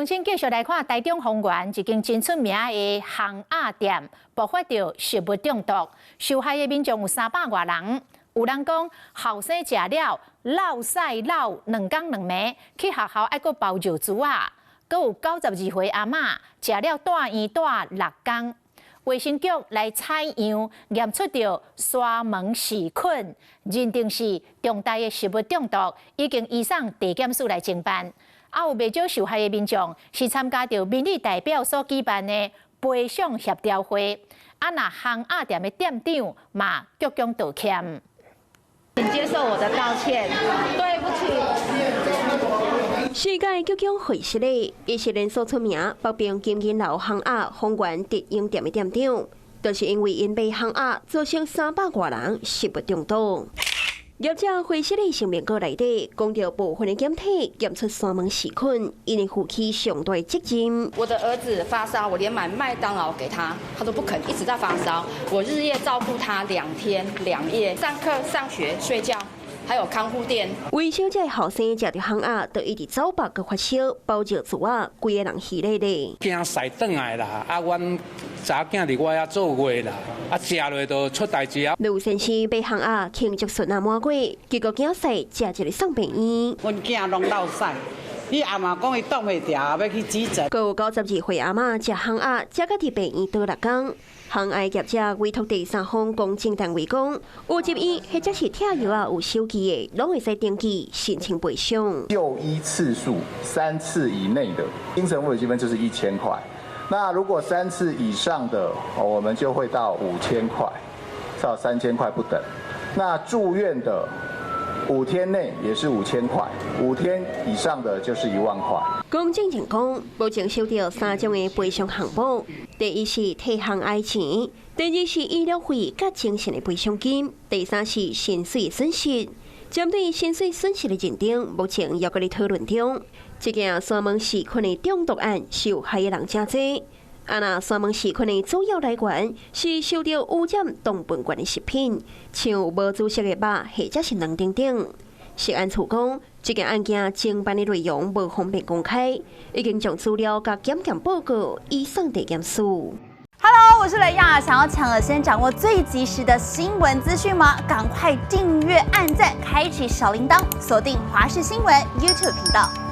鄉親繼續來看台中豐原一間真出名的烘鴨店，爆發著食物中毒，受害的民眾有300外人。有人講後生食了落屎落2工2暝，去學校愛閣包尿珠仔。閣有92歲阿嬤食了蹛院蹛6工。衛生局來採樣驗出著沙門氏菌，認定是重大的食物中毒，已經移送地檢署來偵辦。啊，有袂少受害的民眾是參加著民意代表所舉辦的賠償協調會。啊，若烘鴨店的店長嘛鞠躬道歉。請接受我的道歉，對不起。世界鞠躬會失禮，伊是連鎖出名北爿金銀樓烘鴨豐原直營店的店長，就是因為𪜶賣烘鴨，造成300外人食物中毒。業者回釋的聲明稿內底，講著部分的檢體檢出沙門氏菌，𪜶會負起上大責任。我的兒子發燒，我連買麥當勞給他，他都不肯，一直在發燒。我日夜照顧他2天2夜，上課、上學、睡覺，還有看護店。魏小姐後生食著烘鴨，就一直走腹閣發燒，包尿珠仔，規个人虛咧咧。驚屎轉來啦，啊，阮查某囝佇我遐做月啦，啊，食落就出代誌啊。盧先生買烘鴨慶祝孫仔滿月，結果囝婿食一个送病院。阮囝攏落屎，伊阿媽講伊擋袂牢，欲去急診。閣有92歲阿嬤食烘鴨，食甲佇病院倒6工。烘鴨業者委託第三方公證單位講，有入院或者是拆藥仔有收據的，攏會使登記申請賠償。就醫次數三次以內的精神撫慰積分就是1000塊，那如果三次以上的，我們就會到5000塊到3000塊不等。那住院的5天內也是五千塊，5天以上的就是1萬塊。公證人講，目前收著三種的賠償項目：第一是退烘鴨錢，第二是醫療費佮精神的賠償金，第三是薪水損失。針對薪水損失的認定，目前猶閣咧討論中。這件沙門氏菌的中毒案，受害的人誠濟。啊，若沙門氏菌的主要來源是受著污染糖分懸的食品，像無煮熟的肉或者是卵等等。食安處講，這件案件偵辦的內容無方便公開，已經將資料佮檢驗報告移送地檢署。 Hello，我是雷亞，想要搶先掌握最及時的新聞資訊嗎？趕快訂閱、按讚、開啟小鈴鐺，鎖定華視新聞 YouTube 頻道。